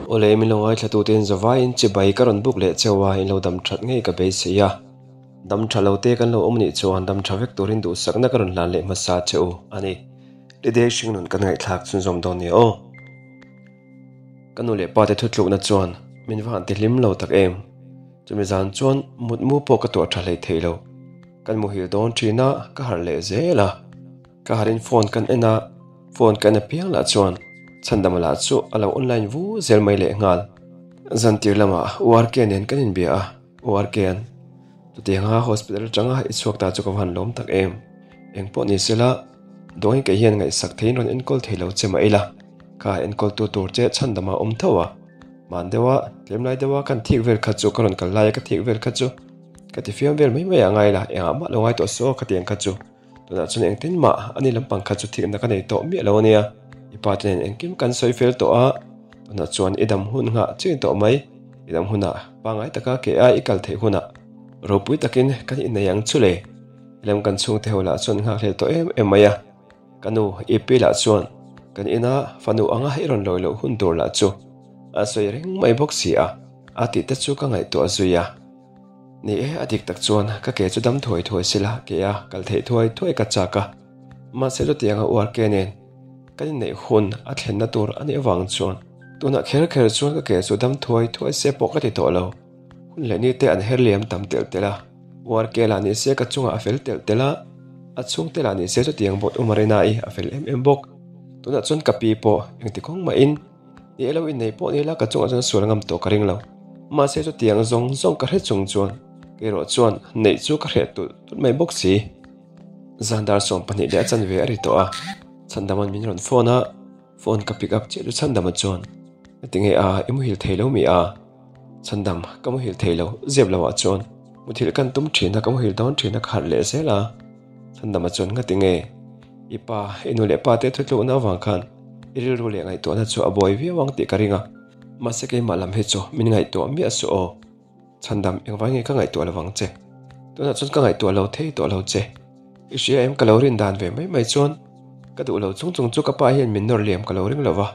Awle min lo ngaithla tu ten zavaiin chibai ka rawn buk leh cheu a, in lo dam that ngei ka beisei a. Dam tha lo te kan lo awm nih chuan dam tha vek turin duhsakna ka rawn hlan leh hmasa che u a ni. Lidei hringnun kan ngaihthlak chhunzawm dawn nia aw. Ka nu leh pa te thutlukna chuan min va han ti hlim lo tak em. Chumi zan chuan mutmu pawh ka tuah tha hlei thei lo. Kan muhil dawn thin a, ka harh leh zel a. Ka harhin phone kan en a, phone ka en apiang lah chuan Chhandama lah chu a lo online vu zel mai leh nghal. Zantir lamah URK nen kan inbia a, URK-a'n chutianga hospital atanga i chhuak ta chu ka va han lawm tak em. Engpawh ni sela, Dawngin kei hian ngaihsak theiin rawn enkawl thei lo che mah ila, kha enkawltu tur che Chhandama a awm tho a. Hman deuha, tlem lai deuha kan thik vel kha chu ka rawn kal laia ka thik vel kha chu ka ti fiam vel mai mai a ngai la, engah mah lo ngai tawh suh aw ka ti ang kha chu. Tunah chuan engtin mah ani lampang kha chu thikna ka nei tawh miah lo ania, i pa te nen engkim kan sawi fel tawh a, tunah chuan i dam hun nghah chiang tawh mai, i dam hunah pangngai taka ke a i kal theih hunah ropui takin kan innei ang chu le, lam kan chhungte ho lah chuan nghak hlel tawh em em mai a, ka nu i pi lah chuan kan ina fanu anga i rawn lawi loh hun tur lah chu a sawi reng mai bawk si a, a tih te chu ka ngaihtuah zui a. Ni e, a dik tak chuan ka ke chu dam thuai thuai sila ke a kal theih thuai thuai ka chak a. Mahse chutianga uar ke nen kan inneih hun a thlenna tur a nih avang chuan tunah kher kher chuan ka ke chu dam thuai thuai se pawh ka ti tawh lo. Hun leh ni te an her liam tam telh telh a, uar ke lah ni se ka chungah a fel telh telh a, a chhungte lah ni se chutiang bawt Umarina-i a fel em em bawk. Tunah chuan ka pi pawh engti kawng mahin Ni e lo innei pawh ni la ka chungah chuan sual ngam tawh ka ring lo. Mahse chutiang zawng zawng ka hre chung chuan kerawh chuan neih chu ka hreh tulh tulh mai bawk si. Zan dar 12 leh a chanve a ri tawh a, Chhandama'n min rawn phone a, phone ka pick up chiah chu Chhandama chuan, Engtinge a, i muhil thei lo mi a? Chhandam, ka muhil thei lo, zep lo ah chuan muthilh kan tum thin a, ka muhil dawn thin a ka harh leh zel a. Chhandama chuan ngatinge i pa, i nu leh pa te thutlukna avang khan i rilru leh ngaihtuahna chu a buai viau ang tih ka ring a, mahse keimah lam hi chu min ngaihtuah miah suh aw. Chhandam, engvai nge ka ngaihtuah lo vang che? Tunah chuan ka ngaihtuah lo thei tawh lo che. I hria em ka lo rin dan ve mai mai chuan ka duh lo chung chung chu ka pa hian min nawr liam ka lo ring lo va,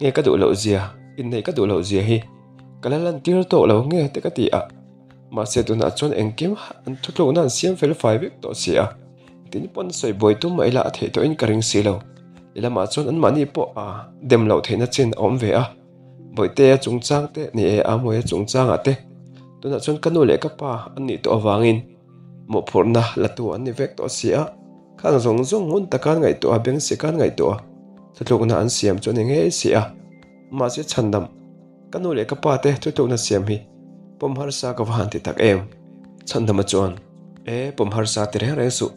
nge ka duh loh zia, inneih ka duh loh zia hi ka la lantir tawh lo nge te ka ti a. Mahse tunah chuan engkim an thutlukna an siam fel fai vek tawh si a, tin pawn sawi buai tum mah ila a theih tawhin ka ring si lo. Lehlamah chuan anmahni pawh a dem loh theihna chin a awm ve a, Bawihtea chungchang te ni e Amawia chungchangah te tunah chuan ka nu leh ka pa an nih tawh avangin mawhphurhna la tu an ni vek tawh si a, khang zawng zawng ngun taka an ngaihtuah a, beng sika an ngaihtuah a, thutlukna an siam chu a ni ngei si a, mahse chhandam. Ka nu leh ka pa te thutlukna siam hi pawm harsa ka va han ti tak em? Chhandama chuan, E, pawm harsa ti reng reng suh.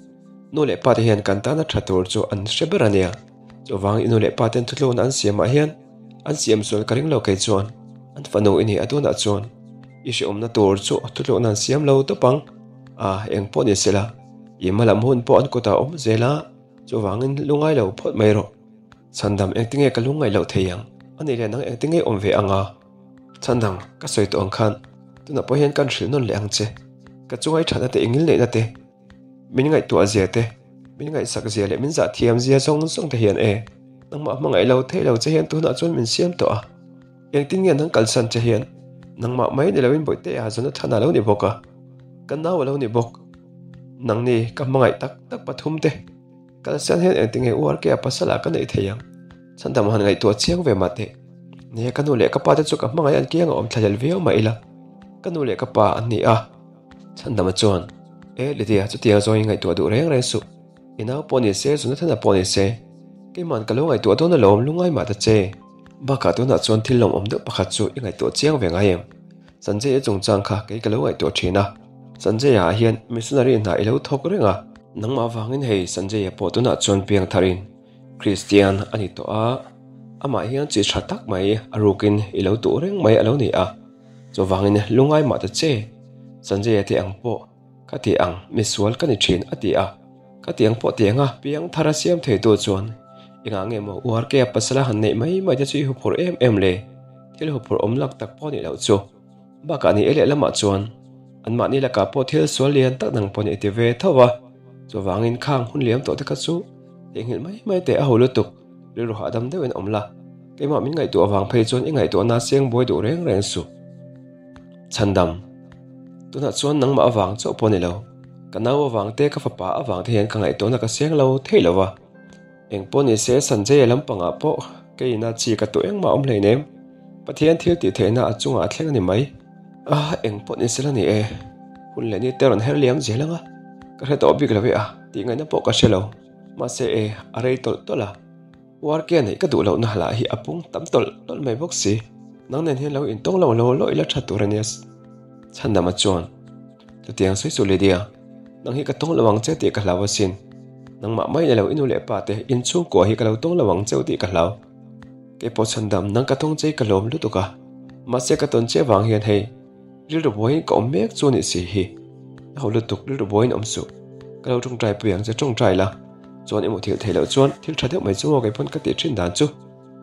Nu leh pa te hian kan tana tha tur chu an hre ber a nia. Chuvang i nu leh pa ten thutlukna an siamah hian an siam sual ka ring lo kei chuan an fanu i nih a tunah chuan i hreawmna tur chu thutlukna an siam lo tawp ang. A, eng pawh ni sela, i hmalam hun pawh an kutah a awm zel a, chuvangin lungai lo phawt mai rawh. Chhandam engtinge ka lungngaih loh thei ang? A nih leh nang engtinge awm ve ang a? Chhandam, ka sawi tawh ang khan tunah pawh hian kan hrilh nawn leh ang che. Ka chungai thatna te engil neihna te, min ngaihtuah zia te, min ngaihsak zia leh min zah thiam zia zawng zawng te hian e, nangmah hmangaih lo thei lo che hian tunah chuan min siam tawh a. Engtin nge nang kalsan che hian nangmah mai ni loin Bawihtea Jonathan-a lo ni bawk a, ka nau a lo ni bawk. Nangni ka hmangaih tak tak pathum te. Kalsian hian engtinge URK a pasal ah ka neih thei ang? Chhandam han ngaihtuah chiang ve mah teh. Nia ka nu leh ka pa te chu ka hmangaih an kiang a awm thlahlel viau mah ila. Ka nu leh ka pa an ni a. Chhandama chuan, E Lydia, chutiang zawng i ngaihtuah duh reng reng suh. I nau pawh ni se, Jonathan-a pawh ni se. Keima'n ka lo ngaihtuah dawn alawm, lungngai mah ta che. Bakah tunah chuan thil lawmawm deuh pakhat chu i ngaihtuah chiang ve ngai em? Sanjay-a chungchang kha kei ka lo ngaihtuah thin a. Sanjay-a ah hian missionary hna i lo thawk reng a. Nangmah avangin hei Sanjay-a pawh tunah chuan piang tharin Kristian a ni tawh a, amah hian chi tha tak mai a rukin i lo tuh reng mai a lo ni a. Chuvangin lungngai mah ta che, Sanjay-a te ang pawh ka ti ang, misual ka ni thin a ti a. Ka ti ang pawh tiang a, piang thar a siam theitu chuan engah nge maw URK-a pasal a han neih mai mai te chu i huphurh em em le? Thil huphurh awm lak tak pawh nih loh chu. Bakah ni e lehlamah chuan anmahni lakah pawh thil sual lian tak nang pawh nih ti ve tho a, chuvangin khang hun liam tawh te kha chu theihnghilh mai mai teh a ho lutuk, rilru hahdam deuhin awm la. Keimah min ngaihtuah avang phei chuan i ngaihtuahna seng buai duh reng reng suh. Chhandam, tunah chuan nangmah avang chauh pawh a ni lo. Ka nau avang te, ka fapa avang te hian ka ngaihtuahna ka seng lo thei lo va. Eng pawh ni se Sanjay-a lampangah pawh keina chi ka tuah engmah awm hleinem. Pathian thil tih theihna a chungah a thleng a ni mai. A, eng pawh ni se la ni e. Hun leh ni te rawn her liam zel ang a, ka hre tawh bik lo e a, tih ngaihna pawh ka hre lo. Mahse e, a rei tawlh tawlh a. Uarke neih ka duh lohna lah hi a pung tam tawlh tawlh mai bawk si. Nang nen hian lo intawng lo lo lo ila tha tur a nia. Chhandama chuan, Chutiang sawi suh Lydia, nang hi ka tawng lo ang che tih ka hlau asin. Nangmah mai ni lo i nu leh pa te inchhungkua hi ka lo tawng lo ang cheu tih ka hlau. Keipawh chhandam nang ka tawng che i ka lawm lutuk a, mahse ka tawn che vang hian hei rilru buaiin ka awm mek chu a nih si hi. A ho lutuk rilru buaiin awm suh. Ka lo tawngtai pui ang che tawngtai la, chuan i muthilh theih loh chuan thil tha deuh mai chu maw keipawn ka tih thin dan chu.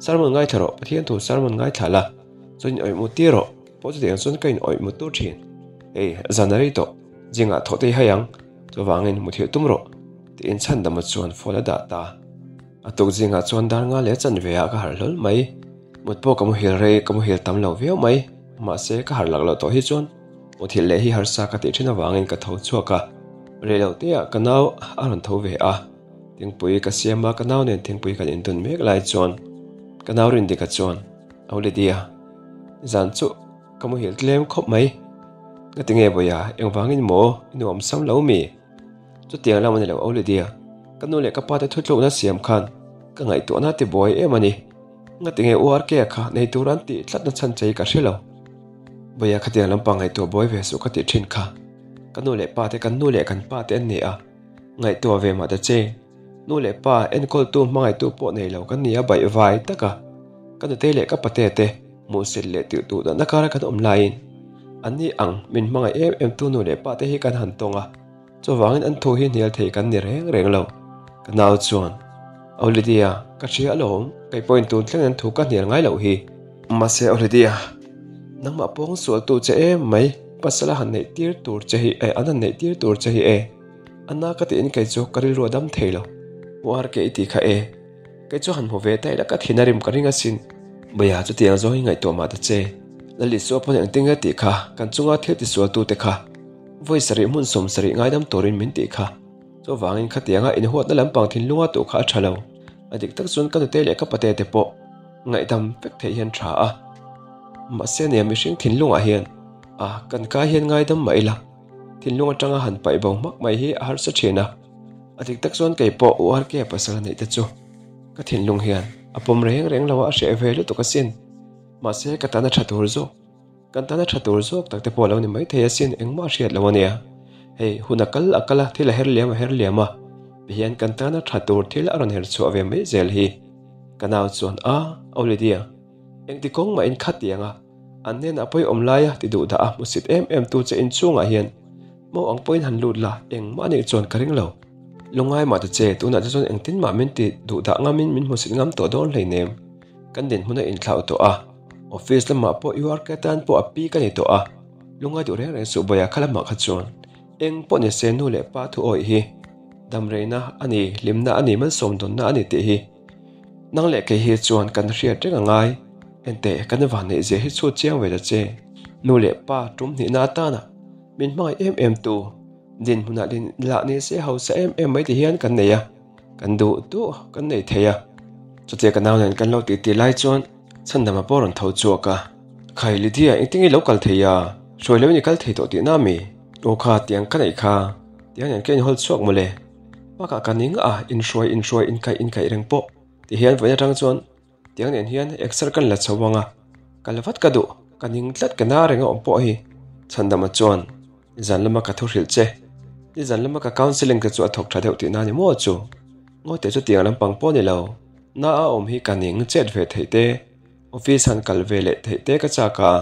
Sermon ngaithla rawh, Pathian thu sermon ngaithla la, chuan in awih mut tir rawh. Pawh chutiang chuan ka in awih mut tur thin. Hei zan a rei tawh, zingah thawh te i hai ang, chuvangin muthilh tum rawh tiin Chhandama chuan phone a dah ta. A tuk zingah chuan dar nga leh chanve ah ka harh hlawl mai. Mut pawh ka muhil rei, ka muhil tam lo viau mai. Mahse ka harh lak loh tawh hi chuan muthilh leh hi harsa ka tih thin avangin ka tho chhuak a. Rei loh te ah ka nau a rawn tho ve a, thingpui ka siam a, ka nau nen thingpui kan indun mek lai chuan ka nau Rindika chuan, Au Lydia, zan chu ka muhil tlem khawp mai. Ka ti nge Bawia, engvangin maw i nuam sam lo mi? Chutiang lam a ni lo Au Lydia, ka nu leh ka pa te thutlukna siam khan ka ngaihtuahna ti buai em a ni. Ngati nge URK kha nei tur an tih tlatna chhan che hi ka hre lo. Bawia khatiang lampang ngaihtuah buai ve suh ka tih thin kha. Ka nu leh pa te kan nu leh kan pa te an ni a, ngaihtuah ve mah ta che. Nu leh pa enkawltu hmangaihtu pawh nei lo kan ni a baih vai tak a. Ka nute leh ka pate te hmuhsit leh tih duh danna kara kan awm laiin an ni ang min hmangaih em em tu nu leh pa te hi kan han tawng a, chuvangin an thu hi hnial thei kan ni reng reng lo. Ka nau chuan, Aw Lydia, ka hria alawm, kei pawhin tun thleng an thu ka hnial ngai loh hi. Mahse aw Lydia, nangmah pawng sual tu che em mai, pasal a han neih tir tur che hi e, an han neih tir tur che hi e. A na ka tiin kei chu ka rilru a dam thei lo. Uar ke i tih kha e. Kei chu han hmu ve ta ila ka thin a rim ka ring asin. Bawia chutiang zawng hi ngaihtuah mah ta che. Lalisua pawn engtin nge tih kha kan chunga thil tisual tute kha vawi sarih hmun 70 ngaidam turin min tih kha. Chuvangin khatianga inhuatna lampang thinlunga tuh kha a tha lo. A dik tak chuan ka nute leh ka pate te pawh ngaihdam vek theih hian tha a. Mahse nia mihring thinlungah hian a kan kai hian ngaidam mah ila. Thinlung atanga han paih bo hmak mai hi a harsa thin a, a dik tak chuan kei pawh URK pasal a neih te chu ka thinlung hian a pawm reng reng lo a, a hreh ve lutuk asin. Mahse ka tan a tha tur zawk, kan tan a tha tur zawk tak te pawh a lo ni maithei asin engmah a hriat lo a nia. Hei hun a kal a kal a, thil a her liam a her liam a, tihian kan tan a tha tur thil a rawn her chhuah ve mai zel hi. Ka nau chuan a, Aw Lydia, engti kawng mah in khatiang a, An hnenah pawi awm laia ti duh dah a hmusit em em tu che inchhungah hian mo ang pawhin han lut la, engmah anih chuan ka ring lo. Lungngai mah ta che, tunah te chuan engtin mah min ti duh dah ngamin min hmusit ngam tawh dawn hleinem. Kan dinhmun a inthlauh tawh a, office lamah pawh URK tan pawh a pi ka ni tawh a, lungngai duh reng reng suh Bawia kha lamah kha chuan eng pawh ni se nu leh pa thu awih hi damreina a ni, hlimna a ni, malsawm dawnna a ni tih hi. Nang leh kei hi chuan kan hriat reng a ngai. Enteh, kan van neih zia hi chhut chiang ve ta che. Nu leh pa tum hnihna atana min hmangaih em em tu dinhmunah lah ni se hausa em em mai ti hian kan nei a, kan duh duh kan nei thei a. Chutia ka nau nen kan lo titi lai chuan Chhandama pawh rawn tho chhuak a, Khai Lydia, engtin nge i lo kal thei a? Hruai loin i kal thei tawh tihna mi? Aw kha, tiang ka neih kha, tiang nen ka inhawl chhuak mawle. Bakah ka ning a, inhruai inhruai inkaih inkaih reng pawh ti hian vawiin atang chuan tiang nen hian exer kan la chho ang a, ka la vat ka duh, ka ning tlat ka na reng a awm pawh hi. Chhandama chuan nizan lama ka thu hrilh che, nizan lama ka counselling te chu a thawk tha deuh tihna ni maw chu? Ngawte chu tiang lampang pawh ni lo, na a awm hi ka ning chet ve theih te, office han kal ve leh theih te ka chak a.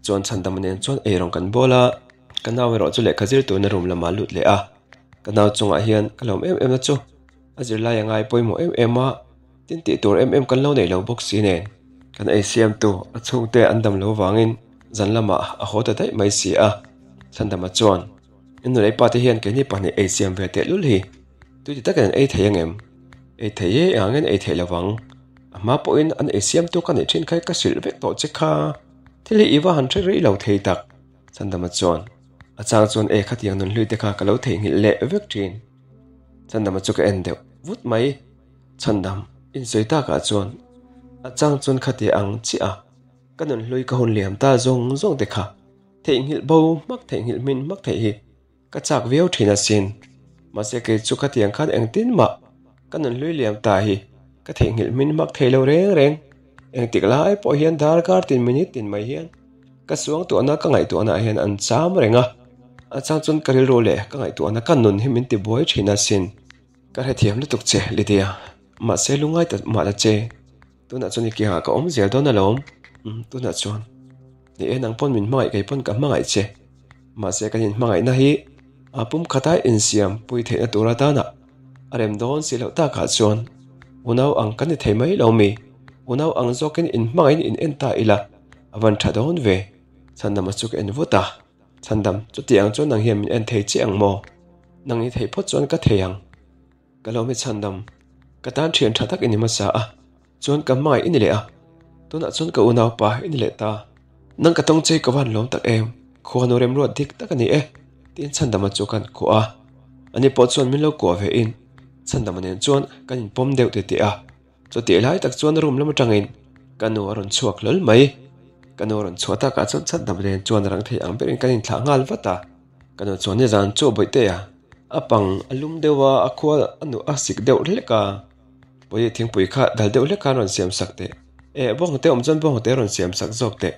Chuan Chhandama nen chuan eirawng kan bawl a, ka nau erawh chu lehkha zir turin a room lamah a lut leh a. Ka nau chungah hian ka lawm em em na chu a zirlai a ngai pawimawh em em a, tin tih tur em em kan lo nei lo bawk si nen. Kan ei siamtu a chhungte an dam lo vangin zan lamah a haw ta daih mai si a. Chhandama chuan, In nulei pa te hian keini pahnih ei siam ve tehlul hi, tuiti takin an ei thei angem? Ei thei e, engah nge an ei theih lovang? A hma pawhin an ei siamtu ka neih thin kha ka hrilh vek tawh che kha. Thil hi i va han hre rih lo thei tak. Chandama chuan, A chang chuan e khatiang nun hlui te kha ka lo theihnghilh leh vek thin. Chandama chu ka en deuh vut mai. Chhandam insawi takah chuan a chang chuan khatia ang chiah a, ka nun hlui ka hun liam ta zawng zawng te kha theihnghilh bo hmak theihnghilh hmin hmak theih hi ka chak viau thin asin. Mahse kei chu khatiang khan engtin mah ka nun hlui liam ta hi ka theihnghilh hmin hmak thei lo reng reng. Engtik lai pawh hian darkar tin minute tin mai hian ka suangtuahna ka ngaihtuahna ah hian an cham reng a, a chang chuan ka rilru leh ka ngaihtuahna ka nun hi min tibuai thin asin. Ka hrethiam lutuk che, Lydia. Mahse lungai ta mah la che. Tunah chuan i kiangah ka awm zel dawn alawm. Umm, tunah chuan. Ni e, nang pawn min hmangaih kei pawn ka hmangaih che. Mahse kan inhmangaihna hi a pum khata insiam pui theihna tur atana a rem dawn si loh takah chuan unau ang kan ni thei mai lo mi. Unau ang zawkin inhmangaihin in en ta ila a van tha dawn ve. Chhandama chu ka en vut a. Chhandam, chutiang chuan nang hian min en thei chiah ang maw? Nang i theih phawt chuan ka thei ang. Ka lo mi chhandam, ka tan thian tha tak i ni hmasa a, chuan ka hmangaih i ni leh a, tunah chuan ka unaupa i ni leh ta. Nang ka tawng che ka van lawm tak em, khuanu remruat dik tak a ni e, tiin chhandama chu kan kuah a. Ani pawh chuan min lo kuah ve in, chhandama nen chuan kan inpawm deuh titih a. Chutih lai tak chuan room lam atangin ka nu a rawn chhuak hlawl mai. Ka nu a rawn chhuah takah chuan chhandam nen chuan rang thei ang berin kan inthlah nghal vat a. Ka nu chuan nizan chu bawihte a, a pang a lum deuh a, a khua a nu a sik deuh hlek a. Pawih thingpui kha dal deuh hlek khan rawn siam sak teh. Eh, bawngte awm chuan bawngte rawn siam sak zawk teh.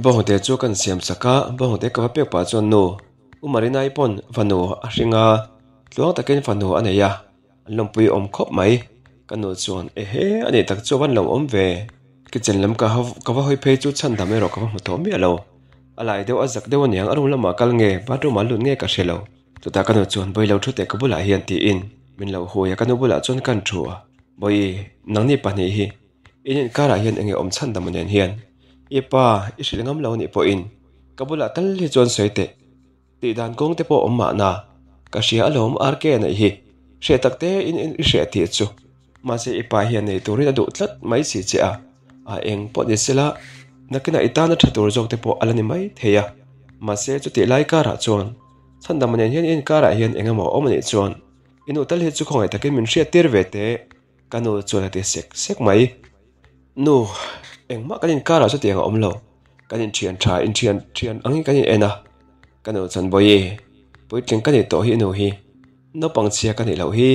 Bawngte chu kan siam sak a, bawngte ka va pek pah chuan nu U Marinai pawn fanu a hring a, tluang takin fanu a nei a. An lawmpui awm khawp mai. Ka nu chuan, Ehe, a nih tak chu a van lo awm ve. Kitchen lam ka ka va hawi phei chu chhan dam erawh ka va hmu tawh miah lo. A lai deuh a zak deuh aniang a room lamah kal nge, bathroom ah lut nge ka hre lo. Chutah ka nu chuan, Bawi lo thu teh ka bulah hian tiin min lo hui a, ka nu bulah chuan kan thu a. Bawi, nangni pahnih hi in inkarah hian enge awm chhan dam nen hian i pa i hrilh ngam lo anih pawhin ka bulah tal hi chuan sawi teh. Tih dan kawng te pawh awm mahna, ka hria alawm RK a neih hi, hriat tak te in i hriat tih chu. Mahse i pa hian nei turin a duh tlat mai si che a, a eng pawh ni sela, nakinah i tana tha tur zawk te pawh a la ni mai thei a. Mahse chutih lai karah chuan Chhandama nen hian i inkarah hian eng emaw a awm anih chuan i nu tal hi chu khawngaih takin min hriat tir ve teh, ka nu chuan a ti sek sek mai. Nu, engmah kan inkarah chutiang a awm lo. Kan inthian tha, inthian thian angin kan in en a. Ka nu chuan Bawihi, puitling ka nih tawh hi nu hi, naupang chhia ka nih loh hi,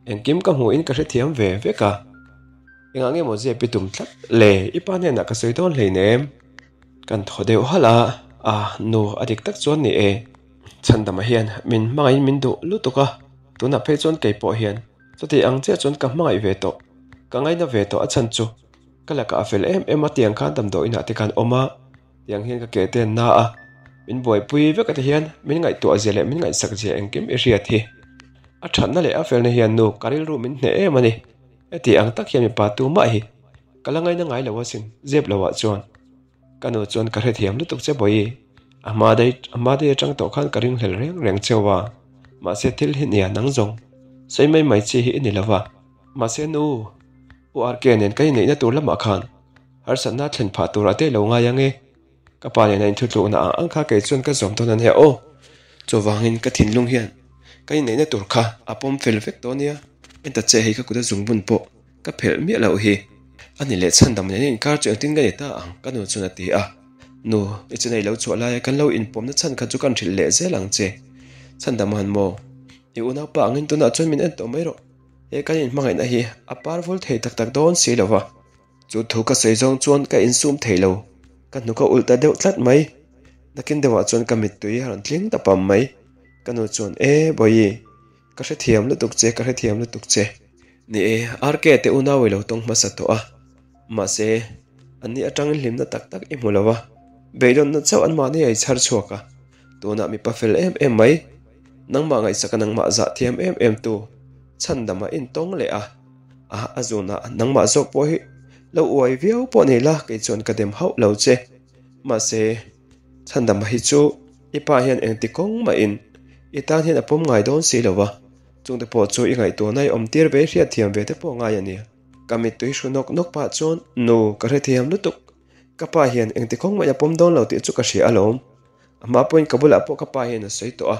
engkim ka hmuhin ka hrethiam ve vek a. Engah nge maw zep i tum tlat le, i pa hnenah ka sawi dawn hleinem. Kan thaw deuh halh a, a nu a dik tak chuan ni e. Chhandama hian min hmangaihin min duh lutuk a, tunah phei chuan kei pawh hian chuti ang chiah chuan ka hmangaih ve tawh, ka ngaina ve tawh a chhan chu. Ka lakah a fel em em a, tiang khan damdawi inah te khan awm a, tiang hian ka ke te an na a, min buaipui vek ate hian min ngaihtuah zia leh min ngaihsak zia engkim i hriat hi. A thatna leh a felna hian nu ka rilru min hneh em a ni. Heti ang tak hian mipa tumah hi ka la ngaina ngai lo asin, zep lo ah chuan. Ka nu chuan ka hrethiam lutuk che Bawihi, a hma daih a hma daih atang tawh khan ka ringhlel reng reng cheu a, mahse thil hi nia nang zawng sawi mai mai chi hi i ni lo va. Mahse nu, U RK nen ka inneihna tur lamah khan harsatna thlen phah tur a te lo ngai ang e. Ka pa nena inthutlukna ang ang kha kei chuan ka zawm dawn a nia aw. Chuvangin ka thinlung hian ka inneihna tur kha a pawm fel vek dawn nia. Enta che hei ka kut a zungbun pawh ka phelh miah loh hi. A ni leh chhandam nen inkar chu engtin ka ni ta ang ka nu chuan a ti a. Nu, i chennai lo chhuah laia kan lo inpawmna chhan kha chu kan hrilh leh zel ang che. Chhandam han maw? I unaupa angin tunah chuan min en tawh mai rawh. He kan inhmangaihna hi a par vul thei tak tak dawn si lo va, chu thu ka sawi zawng chuan ka insum thei lo, ka hnuk a ulh ta deuh tlat mai. Nakin deuhah chuan ka mittui a rawn tling ta pam mai. Ka nu chuan, E Bawihi, ka hrethiam lutuk che, ka hrethiam lutuk che. Ni e, RK te unau i lo tawng hmasa tawh a, mahse, anni atangin hlimna tak tak i hmu lo va, beidawnna chauh anmahni a i chhar chhuak a. Tunah mipa fel em em mai, nangmah ngaihsaka nangmah zah thiam em em tu chhandama intawng leh a, a a zunah nangmah zawk pawh hi lo uai viau pawh ni la kei chuan ka dem hauh lo che. Mahse, chhandama hi chu i pa hian engti kawng mahin i tan hian a pawm ngai dawn si lo va, chungte pawh chu i ngaihtuahna i awm tir ve i hriatthiam ve te pawh ngai a nia. Ka mittui hru nawk nawk pah chuan, Nu, ka hrethiam lutuk. Ka pa hian engti kawng mah a pawm dawn lo tih chu ka hria alawm. A hma pawhin ka bulah pawh ka pa hian a sawi tawh a,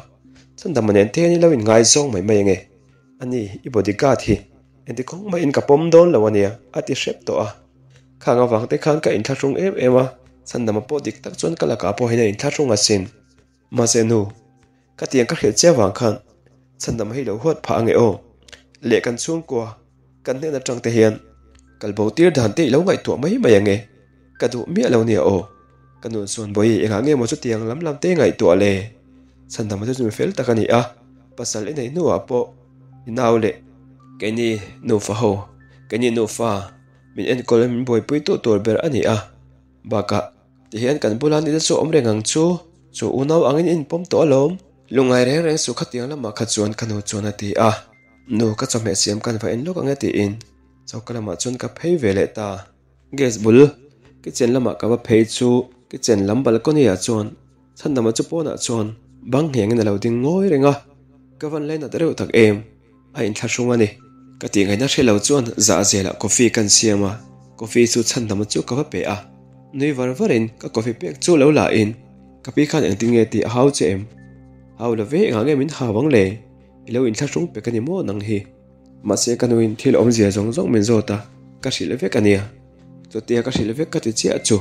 Chhandama nen te hian i lo inngaizawng mai mai ange. Ani, i bodyguard hi engti kawng mahin ka pawm dawn lo ania, a ti hrep tawh a. Khang avang te khan ka inthlahrung em em a, Chhandama pawh dik tak chuan ka lakah pawh hian a inthlahrung asin. Mahse nu, ka tiang ka hrilh che avang khan Chhandama hi lo huat phah ange aw. Leh kan chhungkua, kan hnen atang te hian kal bo tir dan te i lo ngaihtuah mai mai ange. Ka duh miah lo nia aw. Ka nu chuan Bawihi engah nge maw chutiang lam lam te ngaihtuah le? Chhandama chu mi fel tak a ni a, pasal i neih hnuah pawh i nau leh keini nufa ho, keini nufa min enkawl min buaipui tu tur ber a ni a. Bakah Tihian kan bula nite chu awm reng ang chu, chu unau angin i inpawm tawh alawm. Lungngai reng reng suh khatiang lamah kha chuan ka nu chuan a ti a, Nu ka chawhmeh siam kan va en lawk ang e tiin choka lamah chuan ka phei ve leh ta. Gas bul kitchen lamah ka va phei chu kitchen lam balcony ah chuan Chhandama chu pawnah chuan bang nghengin a lo ding ngawi reng a, ka van lainat reuh tak em. A inthlahrung a ni. Ka tih ngaihna hre lo chuan zah zelah coffee kan siam a, coffee chu chhandama chu ka va pe a. Nui var varin ka coffee pek chu lo la in, Ka pi khan engtin nge tih a hau che em? Hau lo ve, engah nge min hau ang le? I lo inthlahrung pek a ni maw nang hi? Mahse ka nuin thil awmzia zawng zawng min zawt a, ka hrilh vek a nia. Chutia ka hrilh vek ka ti chiah chu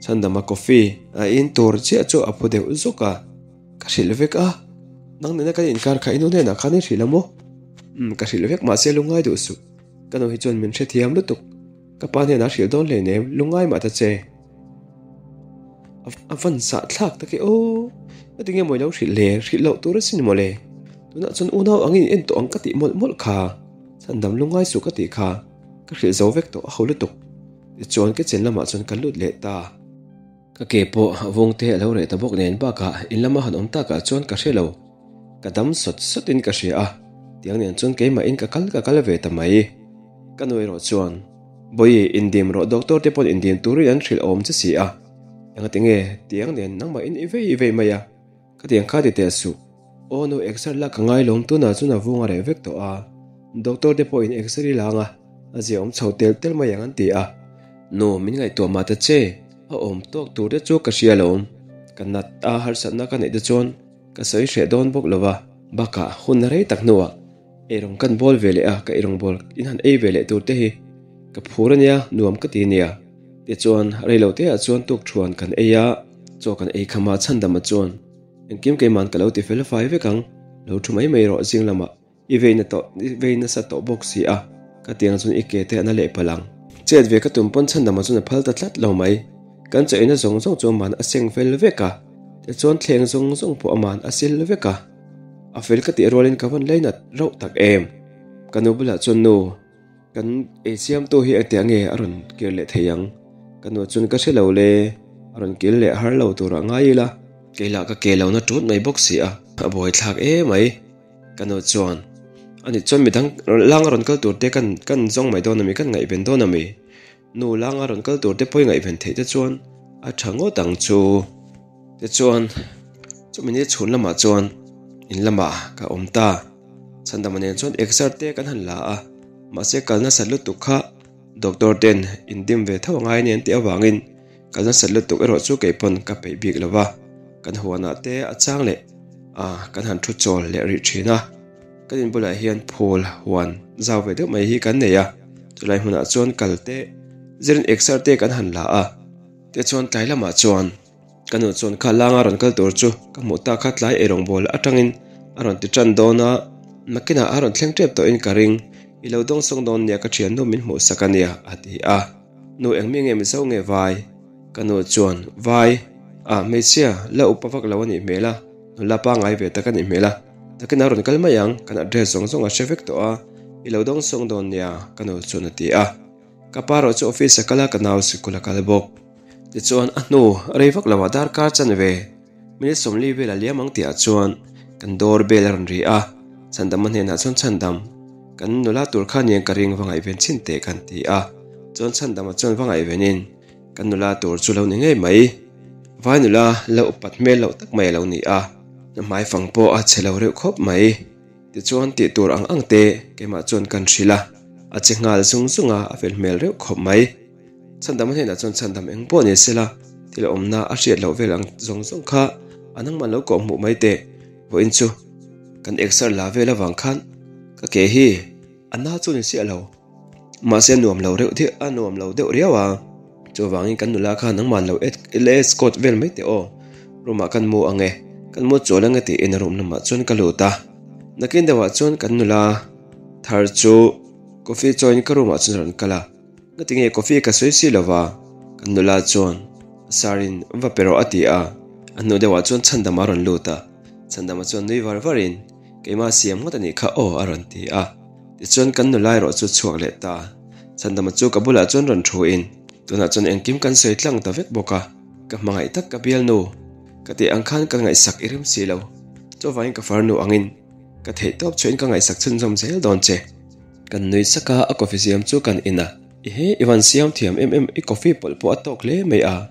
chhandama coffee a in tur chiah chu a phu deuh zuk a. Ka hrilh vek a, nang nena kan inkar kha i nu hnenah khan i hrilh a maw? Umm, ka hrilh vek mahse lungngai duh suh. Ka nu hi chuan min hrethiam lutuk. Ka pa hnenah hrilh dawn hleinem, lungngai mah ta che. A van sah thlak tak e aw, ka ti nge maw i lo hrilh le, hrilh loh tur asin maw le. Tunah chuan unau angin en tawh ang ka tih mawlh mawlh kha, chhandam lungngai suh ka tih kha, ka hrilh zo vek tawh a ho lutuk. Tichuan kitchen lamah chuan ka lut leh ta. Ka ke pawh vawng te a lo reh ta bawk nen bakah in lama han awm takah chuan ka hre lo. Ka dam sawt sawtin ka hria a, tiang nen chuan keimahin ka kal ka kal ve ta mai. Ka nu erawh chuan, Bawihi, indim rawh doctor te pawn indim turin an hrilh awm che si a, engati nge tiang nen nangmahin i vei i vei mai a, ka tiang kha ti teh suh. Aw nu exer lak ka ngai lawm tunah chuan a vung a reh vek tawh a, doctor te pawhin exer i lang a, a zia awm chho tel tel mai ang an ti a. Nu min ngaihtuah mah ta che, a awm tawk tur te chu ka hria lawm, ka nat a harsatna ka neih te chuan ka sawi hreh dawn bawk lo va, bakah hun rei tak hnuah eirawng kan bawl ve leh a, ka eirawng bawl in han ei ve leh tur te hi ka phur a nia, nuam ka ti nia. Tichuan reilo te ah chuan tukthuan kan ei a, chaw kan ei kham a chhandama chuan. Engkim keiman ka lo ti fel fai vek ang, lo thu mai mai rawh zing lamah i vei na tawh i vei nasa tawh bawk si a, ka tiang chuan i ke te a na leh palh ang. Chet ve ka tum pawn chhandama chuan a phal ta tlat lo mai, kan chaw eina zawng zawng chu aman a seng fel vek a, tichuan thleng zawng zawng pawh aman a sil vek a, a fel ka tih rualin ka vawn leinat rauh tak em. Ka nu bulah chuan nu. Kan ei siamtu hi engtiah nge a rawn kir leh thei ang? Ka nu chuan ka hre lo le, a rawn kir leh har lo turah ngai ila. Kei lah ka ke lo na tut mai bawk si a, a buai thlak e mai. Ka nu chuan, Ani chuan midang lang a rawn kal tur te kan kan zawng mai dawn a mi, kan ngaihven dawn a mi? Nu lang a rawn kal tur te pawh i ngaihven theih te chuan a tha ngawt ang chu. Tichuan, chumi ni chhun lamah chuan in lamah ka awm ta. Chhandama nen chuan exer te kan han la a, mahse kal nasat lutuk kha doctor ten in dim ve tho angai nen tih avangin kal nasat lutuk erawh chu kei pawn ka peih bik lo va, kan huanah te a chang leh a kan han thu chawl leh rih thin a, kan in bulah hian phul huan zau ve deuh mai hi kan nei a, chulai hmunah chuan kal te zirin exer te kan han la a, tichuan tlai lamah chuan. Ka nu chuan kha langa rawn kal tur chu ka hmuh tak kha tlai eirawng bawl atangin a rawn ti tan dawn a, nakinah a rawn thleng tep tawhin ka ring, i lo dawng sawng dawn nia ka thiannu min hmuh sak a nia a ti a. Nu engmi nge Mizo nge vai? Ka nu chuan vai a hmeichhia la upa vak lo a nih hmel a, nula pangngai ve tak a nih hmel a, nakinah a rawn kal mai ang, kan address zawng zawng a hre vek tawh a, i lo dawng sawng dawn nia ka nu chuan a ti a. Ka pa erawh chu office a kal a, ka nau sikul a kal bawk. Tichuan a hnu rei vak loah darkar chanve minute 40 vel a liam ang tihah chuan kan door bell a rawn ri a, Chhandama hnenah chuan Chhandam, kan nula tur kha aniang ka ring va ngaihven chhin teh kan ti a, chuan Chhandama chuan va ngaihvenin kan nula tur chu lo ni ngei mai, vai nula la upat hmel loh tak mai a lo ni a, na hmaifang pawh a chhe lo reuh khawp mai. Tichuan tih tur ang ang te keimah chuan kan hrilh a. A che nghal zung zung a, a fel hmel reuh khawp mai. Chhandam a hnenah chuan chhandam eng pawh ni sela, thil awmna a hriat loh vel ang zawng zawng kha a nangman lo kawh hmuh mai teh. Vawiin chu kan exer la vel avang khan ka ke hi a na chu ni chiah lo. Mahse a nuam lo reuh deuh a nuam lo deuh riau a, chuvangin kan nula kha nangman lo escort vel mai teh aw. Room ah kan mu ang e, kan mu chawl ang e tiin a room lamah chuan ka lut a. Nakin deuhah chuan kan nula thar chu coffee chawiin ka room ah chuan a rawn kal a. Ngatinge coffee ka sawi si lova? Kan nula chuan Sir in va pe rawh a ti a, a hnu deuhah chuan Chhandama a rawn lut a. Chhandama chuan nui var varin Keimah siam ngawt a nih kha aw a rawn ti a. Tichuan kan nula erawh chu chhuak leh ta. Chhandama chu ka bulah chuan rawn thu in tunah chuan engkim kan sawi tlang ta vek bawk a, ka hmangaih tak ka bialnu ka tih ang khan ka ngaihsak i rem si lo. Chuvangin ka farnu angin ka theih tawp chuahin ka ngaihsak chhunzawm zel dawn che. Kan nui sak a, a coffee siam chu kan in a. I he, i van siam thiam em em, i coffee pawlh pawh a tawk hle mai a.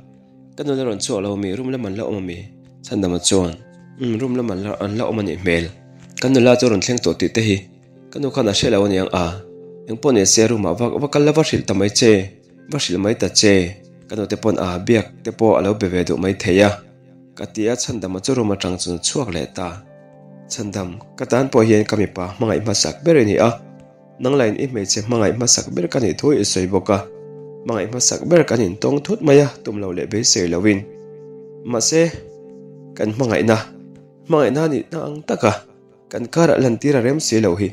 Ka nula rawn chhuak lo ami, room lam an la awm ami? Chhandama chuan, Umm, room lam an la an la awm a nih hmel. Ka nula chu a rawn thleng tawh tih te hi ka nu khan a hre lo aniang a. Engpawh ni se room ah va va kal la va hrilh ta mai che, va hrilh mai ta che. Ka nute pawn a biak te pawh a lo be ve duh mai thei a. Ka ti a, Chhandama chu room atang chuan a chhuak leh ta. Chhandam, ka tan pawh hian ka mipa hmangaih hmasak ber i ni a. Nang lain i hmeichhe hmangaih hmasak ber ka nih thu i sawi bawk a, hmangaih hmasak ber kan intawng thut mai a, tum lo leh beisei loin. Mahse, kan hmangaihna, hmangaihna nihna ang taka kan karah lantir a rem si lo hi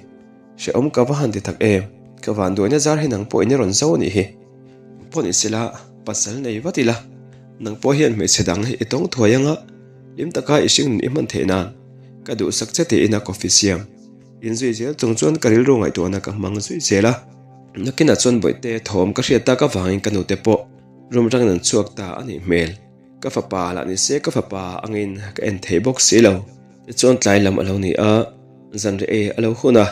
hrehawm ka va han ti tak em? Ka vanduaina zar hi nang pawhin i rawn zo a nih hi. Pawh ni sela, pasal nei vat ila, nang pawh hian hmeichhe dang hi i tawng thuai anga hlim taka i hringnun i hman theih nan ka duhsak che tiin a coffee siam. Inzui zel chung chuan ka rilru ngaihtuahna ka hmang zui zel a. Nakinah chuan bawihte thawm ka hriat tak avangin ka nute pawh room atangin an chhuak ta a nih hmel. Ka fapa lah ni se ka fapa angin ka en thei bawk si lo. Tichuan tlai lam a lo ni a, zanriah ei a lo hun a.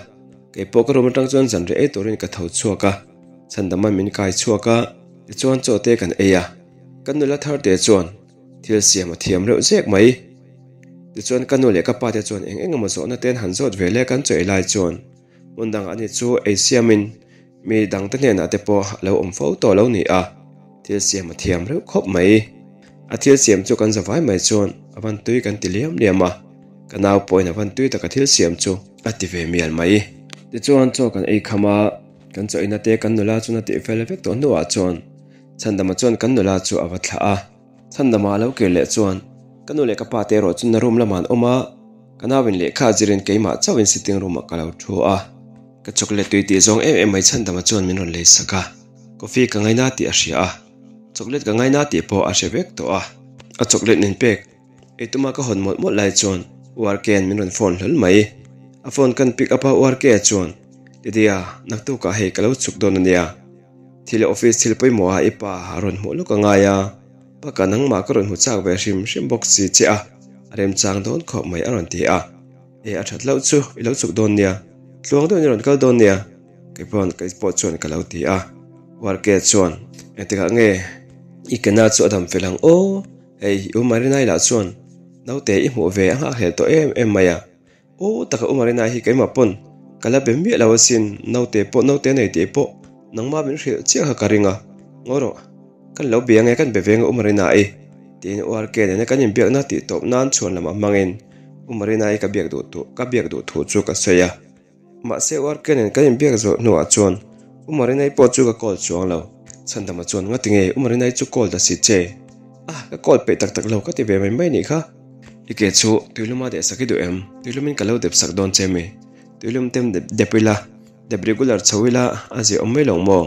Kei pawh ka room atang chuan zanriah ei turin ka tho chhuak a, chhandama'n min kai chhuak a, tichuan chaw te kan ei a. Kan nula thar te chuan Thil siam a thiam reuh zek mai. Tichuan ka nu leh ka pa te chuan eng eng emaw zawhna te an han zawt ve le kan chaw ei lai chuan hmun dangah ani chu ei siamin mi dangte hnenah te pawh a lo awm fo tawh lo ni a, thil siam a thiam reuh khawp mai. A thil siam chu kan zavai mai chuan a van tui kan ti liam liam a, ka nau pawhin a van tui taka thil siam chu a ti ve mial mai. Tichuan chaw kan ei kham a, kan chaw eina te kan nula chuan a tihfel vek tawh hnuah chuan Chhandama chuan kan nula chu a va thlah a. Chhandama a lo kir leh chuan, Ka nu leh ka pa te erawh chu na room lamah an awm a, ka nauin lehkha a zirin keimah chauhin sitting room ah ka lo thu a. Ka chocolate tui tih zawng em em mai Chhandama chuan min rawn lei sak a, coffee ka ngaina tih a hria a, chocolate ka ngaina tih pawh a hre vek tawh a. A chocolate min pek ei tuma ka hawn mawlh mawlh lai chuan URK-a'n min rawn phone hlawl mai. A phone kan pick up a URK-a chuan, Lydia, naktukah hei ka lo chhuk dawn a nia. Thil office thil pawimawh ah i pa a rawn hmuh lawk a ngai a, baka nangmah ka rawn hmu chak ve hrim hrim bawk si che a, a remchang dawn khawp mai a rawn ti a. E a that loh chu i lo chuk dawn nia, tluang deuhin i rawn kal dawn nia, kei pawn kei pawh chuan ka lo ti a. Uarke chuan engtikah nge i kena chu a dam fel ang aw, hei i u Marinai lah chuan naute i hmuh ve a nghakhlel tawh em em mai a, Aw taka u Marina hi keimah pawn ka la be miah lo asin, naute pawh naute nei tih pawh nangmah min hrilh chiah kha ka ring a, ngaw rawh kan lo bia nge kan be ve nge u Marina i tiin u RK nena kan inbiakna tih tawp nan chhuan lamah hmangin u Marina i ka biak duh thu ka biak duh thu chu ka sawi a, mahse u RK nen kan inbiak zawh hnuah chuan u Marina i pawh chu ka call chuang lo, Chhandama chuan ngati nge u Marina i chu call ta si che a ka call peih tak tak lo ka ti ve mai mai nih kha. I ke chu tuiluma deh sak i duh em? Tuilumin ka lo dep sak dawn che mi? Tuilum tem dep dep ila, dep regular chho ila a zia awm mai lo maw?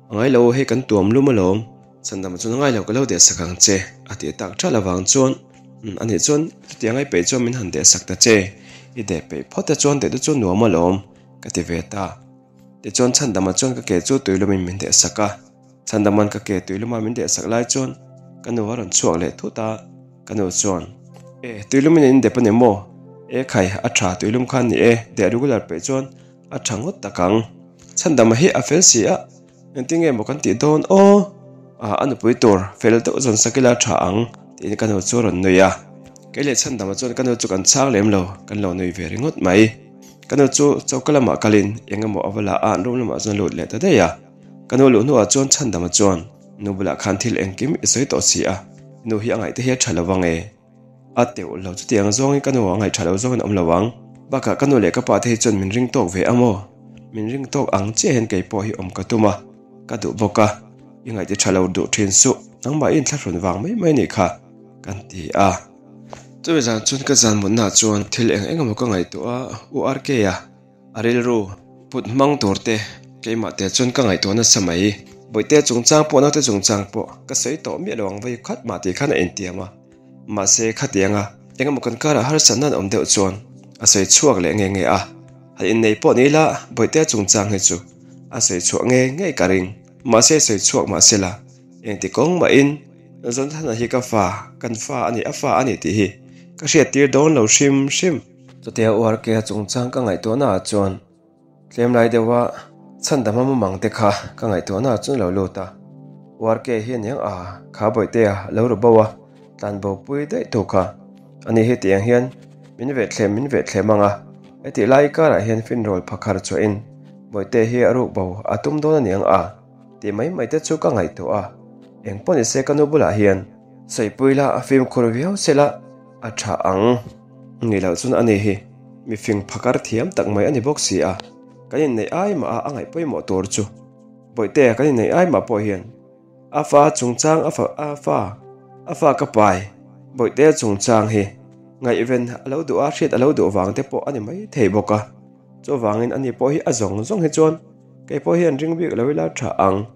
A ngai lo hei kan tuam lum alawm. Chhandama chuan a ngai lo ka lo deh sak ang che a tih tak thalh avang chuan umm anih chuan chutiang ai peih chuan min han deh sak ta che, i deh peih phawt te chuan deh te chu nuam alawm ka ti ve ta. Tichuan Chhandama chuan ka ke chu tuilumin min deh sak a. Chhandaman ka ke tuiluma min deh sak lai chuan ka nu a rawn chhuak leh thut a, ka nu chuan, E, tuilumin in dep a ni maw? E khai, a tha tuilum khan ni e, deh regular peih chuan a tha ngawt tak ang. Chhandama hi a fel si a, engtin nge maw kan tih dawn aw? A, a nupui tur fel deuh zawn sak ila tha ang, tiin ka nu chu a rawn nui a. Kei leh Chhandama chuan ka nu chu kan chhang lem lo, kan lo nui ve ringawt mai. Ka nu chu choka lamah kalin eng emaw a va la a, an room lamah chuan a lut leh ta daih a. Ka nu luh hnuah chuan Chhandama chuan, Nu bulah khan thil engkim i sawi tawh si a, i nu hi a ngaih te hi a tha lo vang e. A teuh lo chutiang zawngin ka nu a ngaih tha lo zawngin a awm lo ang. Bakah ka nu leh ka pa te hi chuan min ring tawk ve a maw? Min ring tawk ang chiah hian kei pawh hi awm ka tum a, ka duh bawk a. I ngaih ti tha lo duh thin suh, nangmah i inthlahrun vang mai mai nih kha, kan ti a. Chumi zan chuan ka zan mutnaah chuan thil eng eng emaw ka ngaihtuah a, U RK-a a rilru put hmang tur te keimah te chuan ka ngaihtuah nasa mai. Bawihte chungchang pawh naute chungchang pawh ka sawi tawh miah lo ang vei khat mah tih khan a intiam a, mahse khatianga eng emaw kan karah harsatna an awm deuh chuan a sawi chhuak leh nge nge a, han innei pawh ni ila Bawihte chungchang hi chu a sawi chhuah nge ngei ka ring, mahse sawi chhuak mahsela Engti kawng mahin Jonathan-a hi ka fa, kan fa a ni, a fa a ni tih hi ka hriattir dawn lo hrim hrim. Chutia URK-a chungchang ka ngaihtuahnaah chuan tlem lai deuha chhandam a mumang te kha ka ngaihtuahnaah chuan a lo lut a. URK hi aniang a, kha Bawihtea lo ru bo a, tlan bo pui daih tu kha. Ani hi tiang hian min vehthlem min vehthlem ang a, hetih lai karah hian finrawl phakhar chhuahin Bawihtea hi a ruk bo a tum dawn aniang a. Tih mai mai te chu ka ngaihtuah a, eng pawh ni se ka nu bulah hian sawipui la a fimkhur viau se la a tha ang. Ni loh chuan ani hi mi fing phakar thiam tak mai a ni bawk si a, kan inneih ai mah a a ngaih pawimawh tur chu Bawihtea kan inneih ai mah pawh hian a fa chungchang a fa a fa a fa ka pai Bawihtea chungchang hi ngaihven a lo duh a hriat a lo duh vang te pawh a ni mai thei bawk a, chuvangin ani pawh hi a zawng zawng hi chuan Kei pawh hian ring bik lo ila tha ang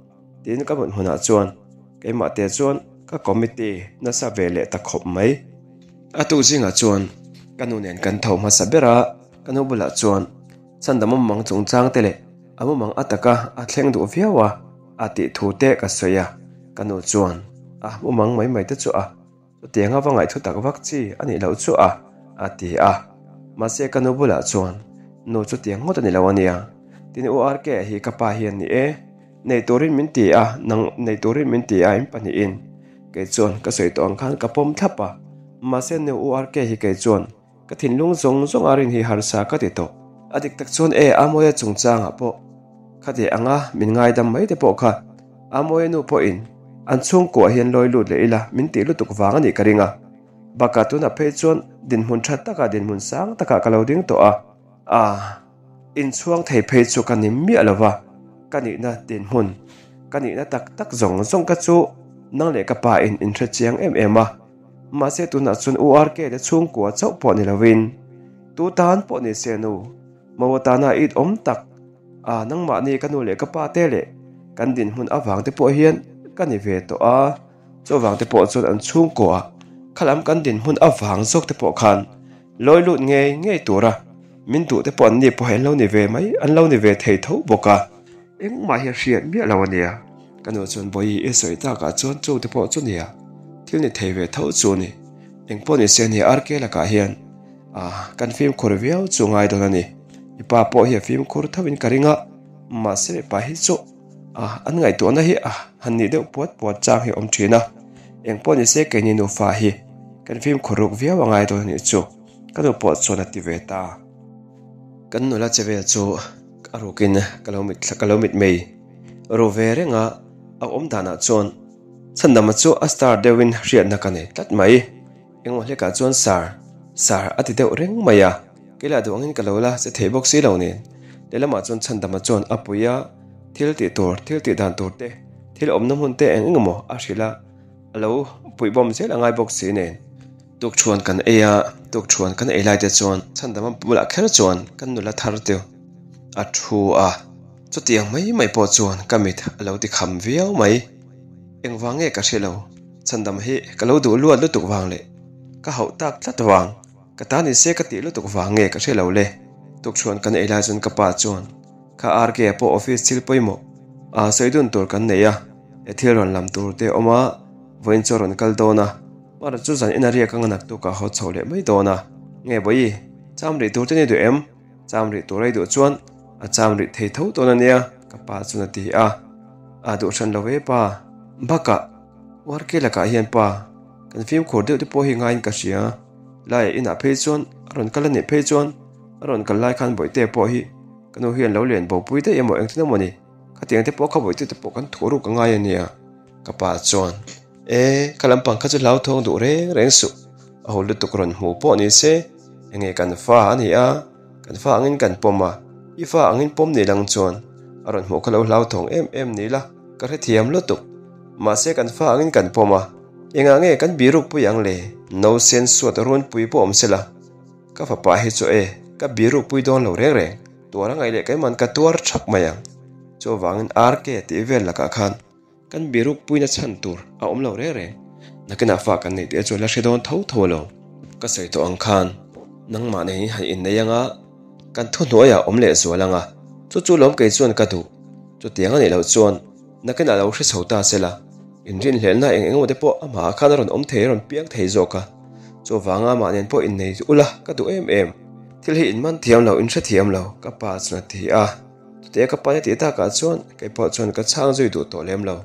tiin ka mut hmunah chuan keimah te chuan ka committee nasa ve leh ta khawp mai. A tuk zingah chuan ka nu nen kan tho hmasa ber a, ka nu bulah chuan Chhandam mumang chungchang te leh a mumang a taka a thleng duh viau a a tih thu te ka sawi a, ka nu chuan a mumang mai mai te chu a Chutiang a va ngaihthu tak vak chi a nih loh chu a, a ti a. Mahse ka nu bulah chuan, Nu chutiang ngawt a ni lo a nia. Tin U RK hi ka pa hian ni e, nei turin min ti a, nang nei turin min ti a in pahnihin. Kei chuan ka sawi tawh ang khan ka pawm thlap a. Mahse nu U RK hi kei chuan Ka thinlung zawng zawng a rin hi harsa ka ti tawh. A dik tak chuan e, Amawia chungchangah pawh khati anga min ngaidam mai te pawh kha Amawia nu pawhin an chhungkuah hian lawi lut leh ila min tih lutuk vang a nih ka ring a. Bakah tunah phei chuan dinhmun tha takah dinhmun sang takah ka lo ding tawh a. A inchhuang thei phei chu ka ni miah lo va, ka nihna dinhmun, ka nihna tak tak zawng zawng ka chu nang leh ka pa in inhre chiang em em a. Mahse tunah chuan URK te chhungkua chauh pawh ni lovin tu tan pawh ni se nu, mo atana it awm tak a nangmahni ka nu leh ka pa te leh kan dinhmun avang te pawh hian ka ni ve tawh a, chuvang te pawh chuan an chhungkua khalam kan dinhmun avang zawk te pawh khan lawi lut ngei ngei tura min duh te pawh an ni pawh hi an lo ni ve mai an lo ni ve thei tho bawk a. Engmah hi a hriat miah lo a nia. Ka nu chuan Bawihi i sawi takah chuan chung te pawh chu nia, thil ni thei ve tho chu ni. Eng pawh ni se nia RK lakah hian ah kan fimkhur viau chu ngai dawn a ni. I pa pawh hi a fimkhur tho in ka ring a, mahse mipa hi chu ah an ngaihtuahna hi ah han nih deuh puat puat chang hi a awm thin a. Eng pawh ni se keini nufa hi kan fimkhur ruk viau a ngai dawn a nih chu ka nu pawh chuan a ti ve ta. Kan nula che vel chu a rukin ka lo mit ka lo mit mai ru ve reng a, a awm danah chuan Chhandama chu a star deuhin hriatna ka nei tlat mai. Engmaw hlekah chuan sar sar a ti deuh reng mai a, kei lah duh angin ka lo la che thei bawk si lo nen. Lehlamah chuan Chhandama chuan a pui a, thil tih tur, thil tih dan tur te, thil awmna hmun te eng eng emaw a hrilh a, a lo puihbawm zel a ngai bawk si nen. Tukṭhuan kan ei a, tukṭhuan kan ei lai te chuan chhandama bulah kher chuan kan nula thar te a thu a, chutiang mai mai pawh chuan ka mit a lo ti kham viau mai. Engvang nge ka hre lo, chhandam hi ka lo duh luat lutuk vang leh ka hauh tak tlat vang, ka ta ni se ka tih lutuk vang nge ka hre lo le. Tukṭhuan kan ei lai chuan ka pa chuan kha RK a pawh office thil pawimawh a sawi dun tur kan nei a, he thil rawn lam tur te a awm a, vawiin chu a rawn kal dawn a. Mara chu zan ina riak anga naktuk ah haw chho leh mai dawn a. Nge Bawihi, cham rih tur te ni duh em? Cham rih tur ei duh chuan a cham rih thei tho dawn a nia, ka pa chuan a ti a. A duh hran lo e pa. Bakah, Uarke lakah hian pa, kan fimkhur deuh te pawh hi ngaiin ka hria. Laiah inah phei chuan a rawn kal a nih phei chuan A rawn kal lai khan Bawihtea pawh hi ka nu hian lo lian bopui daih emaw engtin emaw ni, khatiang te pawh kha Bawihtea te pawh kan thuh ruk a ngai a nia. Ka pa chuan, E, kha lampang kha chu hlauthawng duh reng reng suh, a ho lutuk rawn hmu pawh ni se, enge kan fa a ni a, kan fa angin kan pawm a, i fa angin pawm ni lang chuan a rawn hmuh kha lo hlauthawng em em ni la, ka hrethiam lutuk. Mahse kan fa angin kan pawm a, engah nge kan biruk pui ang le? Nausen suat runpui pawh awm sela, ka fapa hi chu e, ka biruk pui dawn lo reng reng, tuar a ngaih leh keiman ka tuar thak mai ang. Chuvangin RK tih vel lakah khan Kan biruk puina chhan tur a awm lo reng reng. Nakinah fa kan neih teh chu la hre dawn tho tho lo. Ka sawi tawh ang khan nangmah nei hi han innei anga kan thuhnuaiah awm leh zual anga chu chu lawm kei chuan ka duh. Chutiang a nih loh chuan nakinah lo hre chho ta se la, inrinhlelhna eng engemaw te pawh amahah khan a rawn awm thei a rawn piang thei zawk a. Chuvanga amah nen pawh innei ula ka duh em em. Thil hi inman thiam lo, inhre thiam lo, ka pa chuan a ti a. Chutia ka pa'n a tih takah chuan kei pawh chuan ka chhang zui duh tawh lem lo.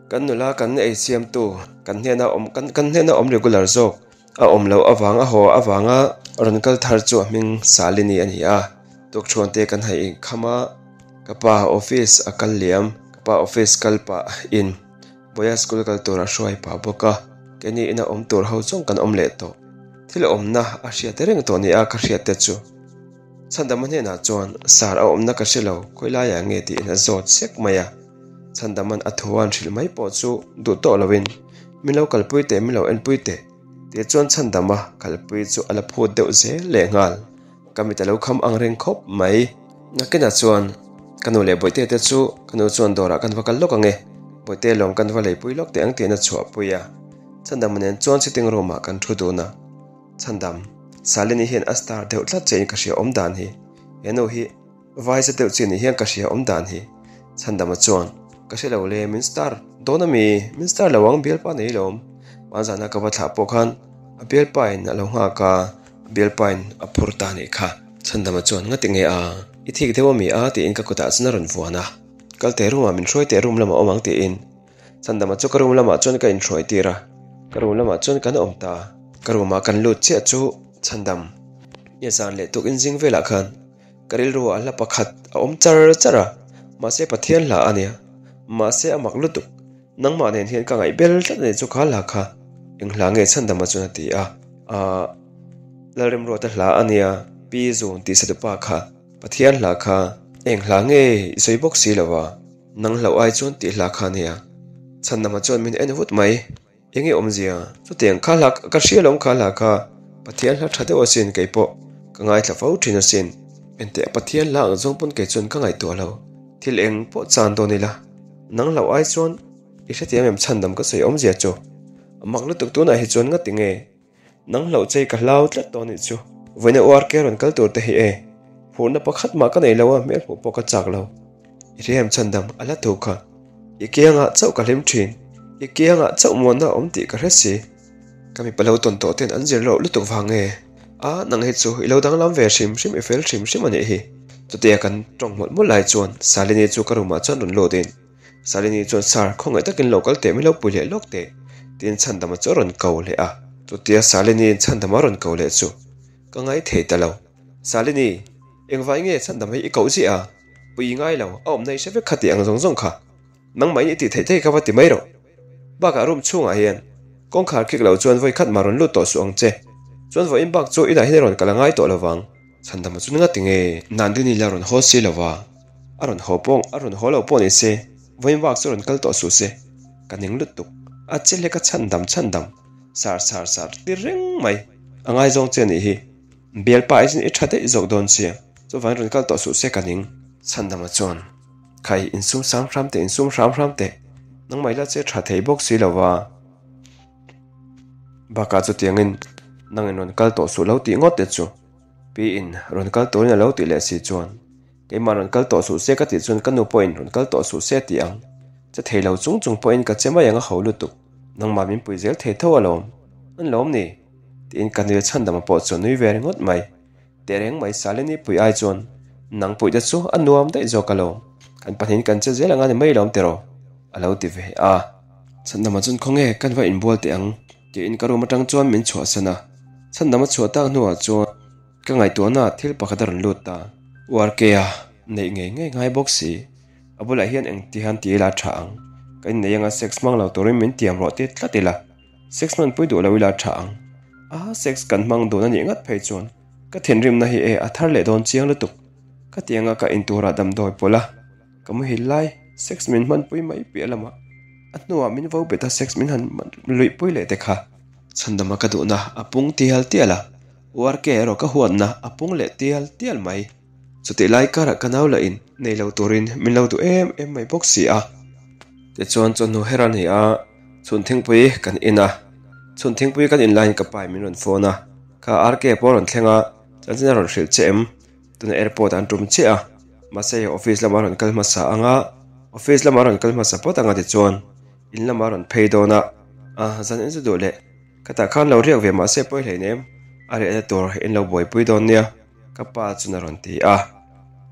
Kan nula kan ei siamtu kan hnena awm kan kan hnena awm regular zawk a awm loh avang a haw avanga rawn kal thar chu a hming Salini a ni a. Tukthuan te kan haih inkham a, ka pa office a kal liam, ka pa office kal pah in Boya school kal tur a hruai pah bawk a, keini ina awm tur ho chuan kan awm leh tawh. Thil awmna a hriat reng tawh nia ka hriat te chu. Chhandama hnenah chuan, Sar a awmna ka hre lo, khawi laiah nge tiin a zawt sek mai a. Chhandama'n a thu an hrilh mai pawh chu duh tawh loin, Min lo kalpui teh, min lo enpui teh, tih chuan Chhandama kalpui chu a la phut deuh zel leh nghal. Ka mit a lo kham ang reng khawp mai. Nakinah chuan, Ka nu leh Bawihte te chu ka nu chuan dawrah kan va kal lawk ang e, Bawihte lawm kan va leipui lawk teh ang tiin a chhuahpui a. Chhandama nen chuan sitting room-ah kan thu dun a. Chhandam, Salini hian a star deuh tlat che in ka hria awm dan hi. He nu hi vai za deuh chi ni hian ka hria awm dan hi. Chhandama chuan, Ka hre lo le, min star dawn a mi? Min star lo ang, bialpa nei lawm. Hmanzana ka va thlah pawh khan a bialpa in a lo nghak a, a bialpa in a phur ta nih kha. Chhandama chuan, Ngati nge a? I thik deuh a mi a? tiin ka kutah chuan a rawn vuan a. Kal teh room ah min hruai teh room lamah awm ang tiin. Chhandama chu ka room lamah chuan ka inhruai tir a, ka room lamah chuan kan awm ta. Ka room ah kan lut chiah chu Chhandam nge zan leh tuk inzing velah khan ka rilru ah hla pakhat a awm char char a, mahse Pathian hla a nia, mahse a mak lutuk, nangmah nen hian ka ngaih bel tlat a ni chu kha hla kha, eng hla nge Chhandama chuan a ti a, aah Lalremruata hla a nia, Pi Zun tih satupa kha, Pathian hla kha, eng hla nge i sawi bawk si lo a. Nang hlauh ai chuan tih hla kha nia. Chhandama chuan min en vut mai. Enge awmzia? Chutiang kha hla ka hria lawm kha hla kha Pathian hla tha deuh asin kei pawh ka ngaithla fo thin asin. Enteh Pathian hla ang zawng pawn kei chuan ka ngaihtuah lo. Thil eng pawh chan dawn ila. Nang hlauh ai chuan i hrethiam em chhandam ka sawi awmzia chu. A mak lutuk tunah hi chuan ngati nge? Nang hlauh chei ka hlau tlat tawh anih chu. Vawiina URK rawn kal tur te hi e. Phurna pakhat mah ka nei lo a, hmel hmuh pawh ka chak lo. I hriam chhandam a la thu kha. I kiangah chauh ka hlim thin. I kiangah chauh muanna a awm tih ka hre si. Ka mipa lo tawn tawh ten an zir loh lutuk vang nge? A, nang hi chu i lo danglam ve hrim hrim, i fel hrim hrim anih hi. Chutia kan tawng mawlh mawlh lai chuan Salini chu ka room ah chuan rawn lut in. Salini chuan Sir, khawngaih takin lo kal teh, min lo pui leh lawk teh, tiin Chhandama chu a rawn ko leh a. Chutia Salini'n Chhandama a rawn ko leh chu ka ngai thei ta lo. Salini, engvai nge Chhandama hi i koh ziah a? Pui i ngai lo, a awmna i hre vek kha tih ang zawng zawng kha. Nangmahin i tih theih theih kha va ti mai rawh. Bakah room chhungah hian kawngkhar kik lo chuan vawi khat mah rawn lut tawh suh ang che. Chuan vawiin bak chu inah hian i rawn kal a ngai tawh lo vang. Chhandama chu nga ti nge? Nandini la rawn haw si lo va. A rawn haw pawh, a rawn haw lo pawh ni se, vawiin bak chu rawn kal tawh suh se. Ka ning lutuk. A che hlek a chhandam chhandam. Sar sar sar tir reng mai. A ngaizawng che anih hi. Bialpa ai chuan i tha daih zawk dawn sia. Chuvangin rawn kal tawh suh se ka ning. Chhandama chuan, Khai, insum sang hram teh, insum hram hram teh. Nangmah ila che tha thei bawk si lo va. Bakah chutiangin nangin rawn kal tawh suh lo tih ngawt te chu. Piin rawn kal turin a lo tih leh si chuan, Keimah rawn kal tawh suh se ka tih chuan ka nu pawhin rawn kal tawh suh se tih ang. Che thei lo chung chung pawhin ka che mai ang a ho lutuk. Nangmah min pui zel thei tho alawm. An lawm ni? Tiin ka nui a chhandama pawh chu a nui ve ringawt mai. Tehreng mai Salini pui ai chuan nang puih te chu a nuam daih zawk alawm. Kan pahnihin kan che zel anga ni mai lawm tiraw? A lo ti ve a. Chhandama chuan khawnge kan va inbual teh ang tiin ka room atang chuan min chhuahsan a. Chhandama chhuah tak hnuah chuan. Ka ngaihtuahna ah thil pakhat a rawn lut ta. URK-a neih ngei ngei ngai bawk si. A bulah hian engti hian ti ila a tha ang. Ka innei anga sex hmang lo turin min tiam rawh ti tlat ila. Sex hmanpui duh lo ila a tha ang. A, sex kan hmang dun a nih ngat phei chuan ka thinrimna hi e a thar leh dawn chiang lutuk. Ka ti anga ka inturah damdawi pawlh a, ka muhil lai sex min hmanpui mai piah lamah a hnuah min vo bet a sex min han luihpui leh te kha. Chhandama ka duhna a pung tial tial a, URK erawh ka huatna a pung leh tial tial mai. Chutih lai karah ka nau lahin nei lo turin min lo duh em em mai bawk si a. Tichuan chawhnu her a ni a, chhun thingpui kan in a. Chhun thingpui kan in laiin ka pa in min rawn phone a, Kha RK pawh a rawn thleng a, chanchin a rawn hrilh che em? Tuna airport an tum chiah a, mahse hei office lamah a rawn kal hmasa ang a, office lamah a rawn kal hmasa phawt ang a tichuan in lamah a rawn phei dawn a, ah zan en chu duh leh ka tah khan lo riak ve mahse pawi hlei nem, a riahna tur in lo buaipui dawn nia ka pa chuan a rawn ti a,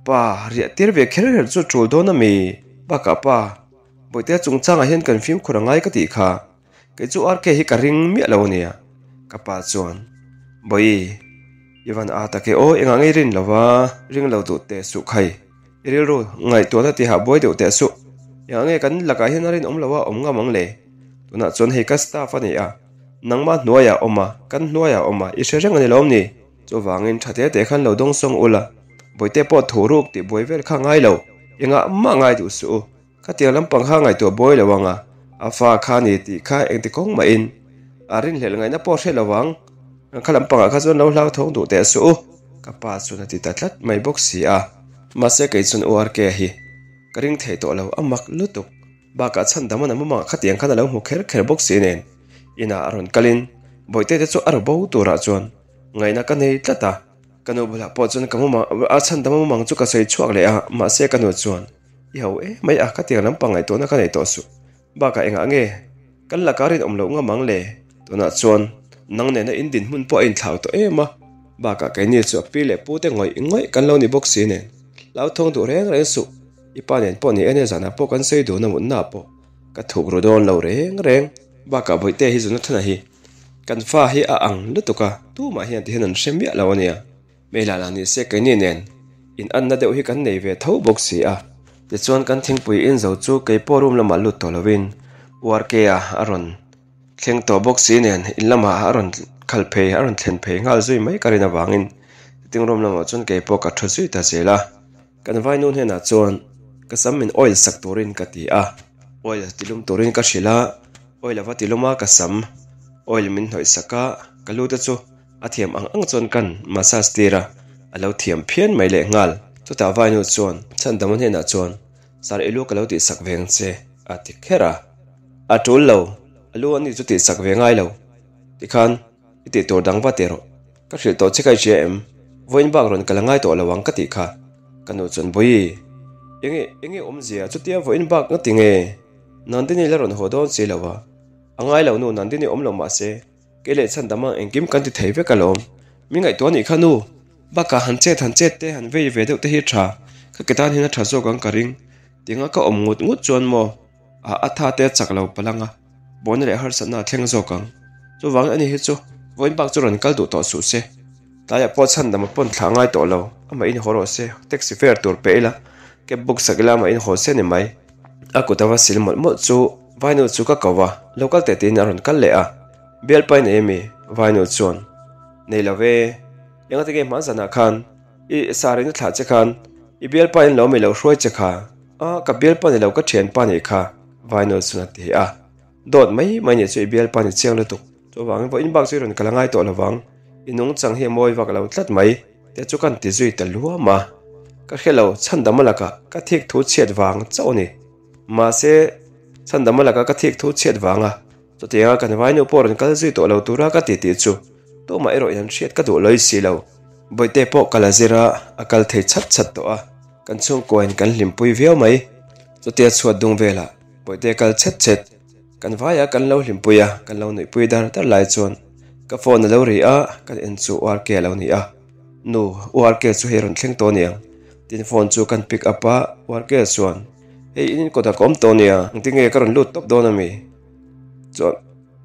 pa riah tir ve kher kher chu a tul dawn a mi? Bakah pa, Bawihtea chungchangah hian kan fimkhur a ngai ka tih kha. Kei chu RK hi ka ring miah lo ania, ka pa chuan, Bawi, i van a tak e aw, engah ngei rin lo va, ring lo duh teh suh khai, i rilru ngaihtuahna tihah buai deuh teh suh, engah nge kan lakah hian a rinawm lo a awm ngam ang le, tunah chuan hei ka staff a ni a, nangmah hnuaiah awm a, kan hnuaiah awm a, i hre reng a ni lawm ni? Chuvangin tha te te khan lo dawng sawng ula, Bawihte pawh thu ruk tih buai vel kha ngai lo, engah mah ngai duh suh u. Khatiang lampang kha ngaihtuah buai lo ang a, a fa kha a ni tih kha engti kawng mahin a rinhlelh ngaihna pawh hre lo ang. Kha lampangah kha chuan lo hlauthawng duh teh suh u, ka pa chuan a ti ta tlat mai bawk si a. Mahse kei chuan URK hi ka ring thei tawh lo, a mak lutuk. Bakah chhan dam a na mumangah khatiang khan a lo hmu kher kher bawk si nen. Inah a rawn kalin Bawihte te chu a ru bo turah chuan ngaihna ka nei tlat a. Ka nu bulah pawh chuan ka mumang a chhan dam a mumang chu ka sawi chhuak leh a, mahse ka nu chuan I ho e mai a, khatiang lampang ngaihtuahna ka nei tawh suh. Bakah engah nge kan laka rinawm loh ngam ang le? Tunah chuan nang nena in dinhmun pawh a inthlau tawh em a, bakah keini chu a pi leh pu te ngawih ngawih kan lo ni bawk si nen. Hlauthawng duh reng reng suh, i pa nen pawh ni e nia zanah pawh kan sawi dun a mutna pawh ka thuk ru dawn lo reng reng. Bakah Bawihte hi Jonathana hi kan fa hi a ang lutuk a, tumah hian tihian an hre miah lo a nia. Hmeilah lah ni se keini nen in anna deuh hi kan nei ve tho bawk si a. Tichuan kan thingpui in zo chu keipawh room lamah lut tawh lovin URK-a a rawn thleng tawh bawk si nen in lamah a rawn khal phei a rawn thlen phei nghal zui mai ka rin avangin sitting room lamah chuan keipawh ka thu zui ta zel a. Kan vainu hnenah chuan ka sam min oil sak turin ka ti a, oil tilum turin ka hrilh a, oil ava tilum a ka sam oil min hnawih sak a, ka lu te chu A thiam ang ang chuan kan massage tir a, a lo thiam phian mai leh nghal. Chutah Vainu chuan Chhandama hnenah chuan, Sir i lu ka lo tihsak ve ang che, a ti kher a. A tul lo, a lu ani chu tihsak ve ngai lo. Tikhan, i tih tur dang va ti rawh. Ka hrilh tawh che ka i hria em? Vawiin bak rawn ka la ngai tawh lo ang ka tih kha. Ka nu chuan, Bawi, enge enge awmzia chutia vawiin bak nga ti nge? Nandini la rawn haw dawn si lo a. A ngai lo nu, Nandini awm lo mah se. Kei leh chhan dam ang engkim kan ti thei vek alawm. Mi ngaihtuah anih kha nu, bakah han chet han chet te han vei ve deuh te hi tha, ka ke tan hian a tha zawk ang ka ring. Tinga ka awm ngut ngut chuan maw a a tha te a chak lo palh ang a, buaina leh harsatna a thleng zawk ang. Chuvangin ani hi chu vawiin bak chu rawn kal duh tawh suh se. Tlaiah pawh chhan dam a pawn thlah ngai tawh lo, amah in haw rawh se, taxi fare tur pe ila, cab book sak ila amah in haw se ni mai. A kut a va sil mawlh mawlh chu Vainu chu ka ko a, lo kal teh tiin a rawn kal leh a. Bialpa i nei ami? Vainu chuan, Nei lo ve, engati nge hma zanah khan i sarina thlah che khan i bialpa in lo mi lo hruai che kha? A, ka bialpa ni lo ka thianpa nih kha, Vainu chuan a ti a. Dawt mai mai nih chu i bialpa ni chiang lutuk, chuvangin vawiin bak chu i rawn kal a ngai tawh lo vang, i nungchang hi a mawi vak lo tlat mai te chu kan ti zui ta luam a. Ka hre lo, chhandam a lakah ka thik thu chhiat vang chauh a ni. Mahse, chhandam a laka ka thik thu chhiat vanga chutianga kan vainu pawh rawn kal zui tawh lo tura ka ti tih chu tumah erawh in an hriat ka duh lawi si lo. Bawihte pawh ka la zir a, a kal thei chat chat tawh a, kan chhungkuain kan hlimpui viau mai. Chutia chhuat dung velah Bawihte kal chet chet, kan vaia kan lo hlimpui a, kan lo nuihpui dar dar lai chuan ka phone a lo ri a, kan en chu URK a lo ni a. Nu, URK chu hei rawn thleng tawh aniang. Tin phone chu kan pick up a, URK chuan, Hei in inkawt ah ka awm tawh ania, engtin nge ka rawn lut tawp dawn ami? Chuan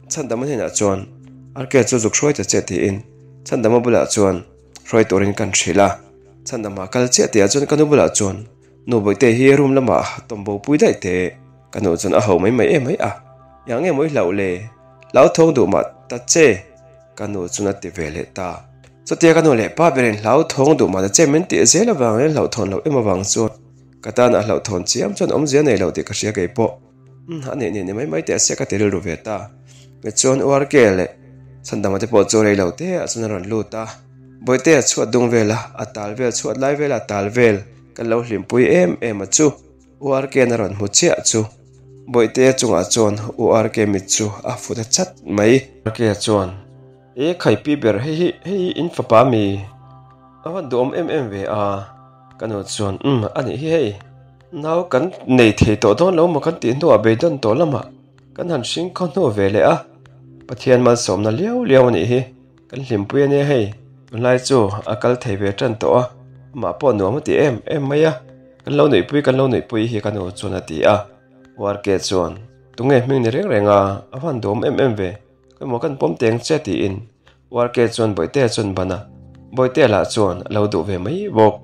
Chhandama hnenah chuan, RK chu zuk hruai ta che tiin Chhandama bulah chuan hruai turin kan hrilh a. Chhandama kal chiah tihah chuan ka nu bulah chuan Nu Bawihte hi room lamah tawm bo pui daih teh. Ka nu chuan a ho mai mai em mai a, Engah nge maw i hlauh le? Hlauthawng duh mah ta che ka nu chuan a ti ve leh ta. Chutia ka nu leh pa berin hlauthawng duh mah ta che min tih zel avang leh hlauhthawn loh em avang chuan ka tan a hlauhthawn chiam chuan awmzia nei lo tih ka hria kei pawh. Umm a nih nih ni mai mai teh se ka ti rilru ve ta. Tichuan URK leh Chhandama te pawh chu rei lo te ah chuan a rawn lut a. Bawihte a chhuat dung vel a, a tal vel chhuat lai vel a tal vel kan lo hlimpui em em a chu. URK a rawn hmu chiah chu Bawihte chungah chuan URK mit chu a fu ta chat mai. URK chuan, E Khaipi ber hei hi hei hi in fapa mi a van duhawm em em ve a. Ka nu chuan, Umm a nih hi hei. Nau kan nei thei tawh dawn lo maw kan tih hnuah beidawn tawh lamah kan han hring khaw hnu ve leh a, Pathian malsawmna liau liau a nih hi, kan hlimpui a nia hei, tunlai chu a kal thei ve tan tawh a, amah pawh nuam a ti em em mai a, kan lo nuihpui kan lo nuihpui hi ka nu chuan a ti a, URK chuan tunge hming ni reng reng a, a van duhawm em em ve. Emaw kan pawm teng che tiin URK chuan Bawihtea chuan ban a, Bawihtea lah chuan a lo duh ve mai bawk.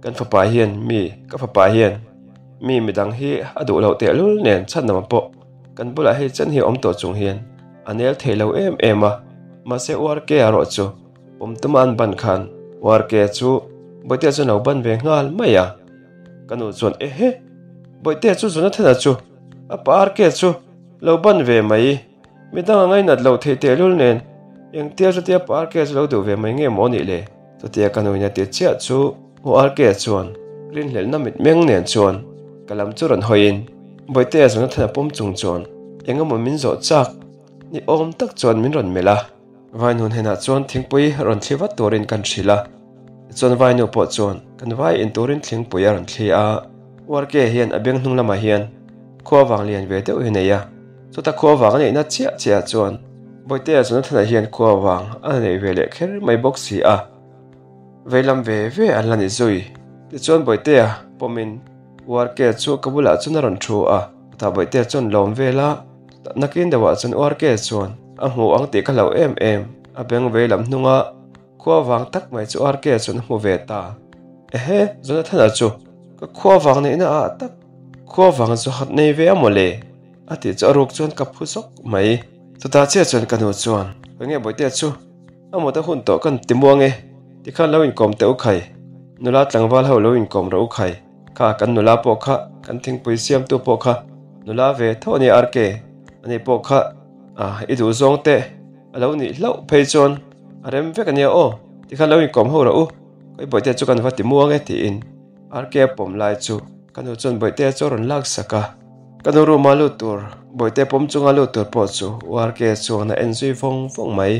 Kan fapa hian mi, ka fapa hian mi midang hi a duh loh tehlul nen chhan nama pawh kan bulah hei chen hi a awm tawh chung hian a nel thei lo em em a, mahse URK erawh chu pawm tuma an ban khan URK chu Bawihtea chuan a lo ban ve nghal mai a. Ka nu chuan ehe! Bawihtea chu Jonathana chu a pa RK chu lo ban ve mai. Mi dang a ngainat loh theih tehlul nen engtia chutia pa RK chu lo duh ve mai nge maw nih le? Chutia ka nuin a ti chiah chu U RK chuan rinhlelhna mitmeng nen chuan ka lam chu rawn hawiin Bawihtea Jonathan a pawm chung chuan eng emaw min zawh chak ni awm tak chuan min rawn melh a. Vainun henah chuan thingpui rawn thli vat turin kan hrilh a, tichuan vainu pawh chuan kan vai in turin thingpui a rawn thli a. URK hian a beng hnung lamah hian khua vang lian ve deuh hi nei a, chuta khua vang a neihna chiah chiah ah chuan Bawihtea Jonathan-a hian khua vang a nei ve leh kher mai bawk si a, veilam ve ve an la ni zui. Tichuan Bawihtea pawmin URK chu ka bulah chuan a rawn thu a, chutah Bawihtea chuan lawm vel a. Nakin deuhah chuan URK chuan a hmu ang tih ka hlauh em em, a beng vei lam hnunga khua vang tak mai chu URK chuan a hmu ve ta. Ehe, Jonathan-a chu ka khua vang neihna ah tak khua vang chu hat nei ve a maw le? a tih chu a ruk chuan ka phu zawk mai. Chutah chiah chuan ka nu chuan, Khawi nge Bawihtea chu a mawt a hun tawh kan ti muang e, tikhan lo inkawm teh u khai, nula tlangval ho lo inkawm rawh u khai. Kha kan nula pawh kha, kan thingpui siamtu pawh kha nula ve tho a ni RK, ani pawh kha ah i duh zawng teh a lo nih hlauh phei chuan a rem vek a nia aw, tikhan lo inkawm ho rawh u, khawi Bawihtea chu kan va ti muang e tiin RK a pawm lai chu ka nu chuan Bawihtea chu a rawn lak sak a, ka nu room a lut tur Bawihtea pawm chunga lut tur pawh chu RK chuan a en zui vawng vawng mai,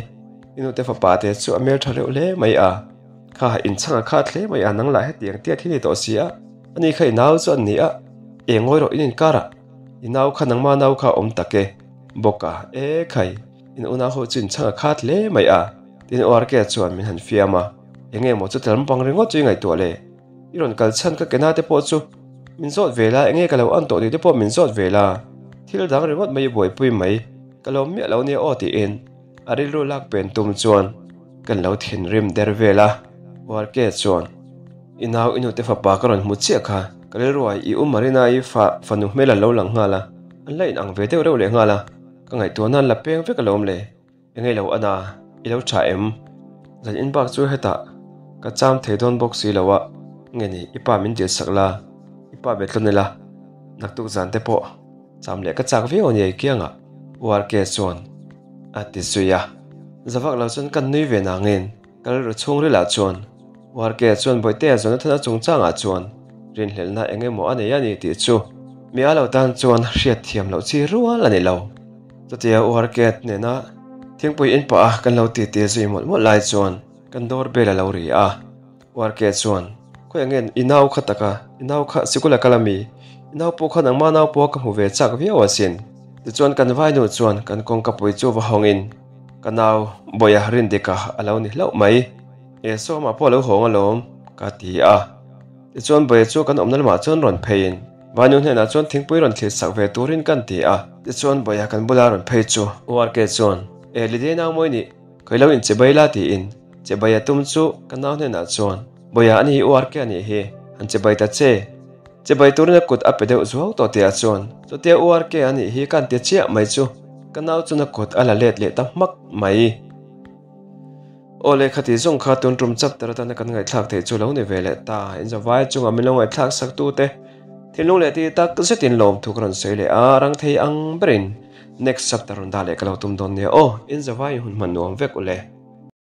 i nute fapa te chu a hmeltha reuh hle mai a. Kha inchhang a khat hle mai a, nang lah hetiang tiat hi ni tawh si a, ani kha i nau chu an ni a, eng ngawi rawh in inkar a, i nau kha nangma nau kha a awm tak e, bawk a, e khai, in unau ho chu inchhang a khat hle mai a, tin ORK chuan min han fiam a, eng nge maw chu tlampang ringawt chu i ngaihtuah le, i rawn kal chhan ka kena te pawh chu min zawt ve la, eng nge ka lo an tawh tih te pawh min zawt ve la, thil dang ringawt mai i buaipui mai, ka lawm miah lo nia aw tiin. A rilru lak pen tum chuan kan lo thinrim der vel a, Uarke chuan, I nau i nute fapa ka rawn hmu chiah kha, ka rilruai i u Marina i fa fanu hmel a lo lang nghal a, an la inang ve deuh reuh leh nghal a, ka ngaihtuah nan la peng vek alawm le, engei lo ana, i lo tha em? Zan in bak chu hetah ka cham thei dawn bawk si lo a, nge ni i pa min dil sak la, i pa be tlawn ila, naktuk zan te pawh cham leh ka chak viau a nia i kiangah, Uarke chuan. A ti zui a. Zavak lo chuan kan nui ve nangin ka rilru chhungrilah chuan URK chuan Bawihtea Jonathana chungchangah chuan rinhlelhna eng emaw a nei a ni tih chu mi a lo tan chuan hriat thiam loh chi rual a ni lo. Chutia URK nena thingpui in pah a kan lo titi zui mawlh mawlh lai chuan kan door bell a lo ri a. URK chuan, Khawi angen i nau kha taka, i nau kha sikul a kal ami? I nau pawh kha nangma nau pawh ka hmu ve chak viau asin. Tichuan kan vainu chuan kan kawngka pui chu va hawngin ka nau Bawia Rindika a lo ni hlauh mai. E Sawma pawh a lo hawng alawm, ka ti a. Tichuan Bawia chu kan awmna lamah chuan rawn pheiin vainu hnenah chuan thingpui rawn thlir sak ve turin kan ti a. Tichuan Bawia kan bula rawn phei chu URK chuan, E Lidei nau mawi nih, Khawi lo inche bai la tiin Chibai a tum chu ka nau hnenah chuan, Bawiha ani hi URK a nih hi, han chibai ta che. Chibai turin a kut a pe deuh zuau tawh tihah chuan, Chutia URK a nih hi ka han ti chiah mai chu ka nau chuan a kut a la let leh ta hmak mai. Aw lehkha tih zawng kha tun tum chapter atana kan ngaihthlak theih chu lo ni ve leh ta. Inzavai chungah min lo ngaihthlak sak tute thinlung leh ti tak zetin lawmthu ka rawn sawi leh a, rang thei ang berin next chapter rawn dah leh ka lo tum dawn nia aw. Inzavaiin hun hman nuam vek u le.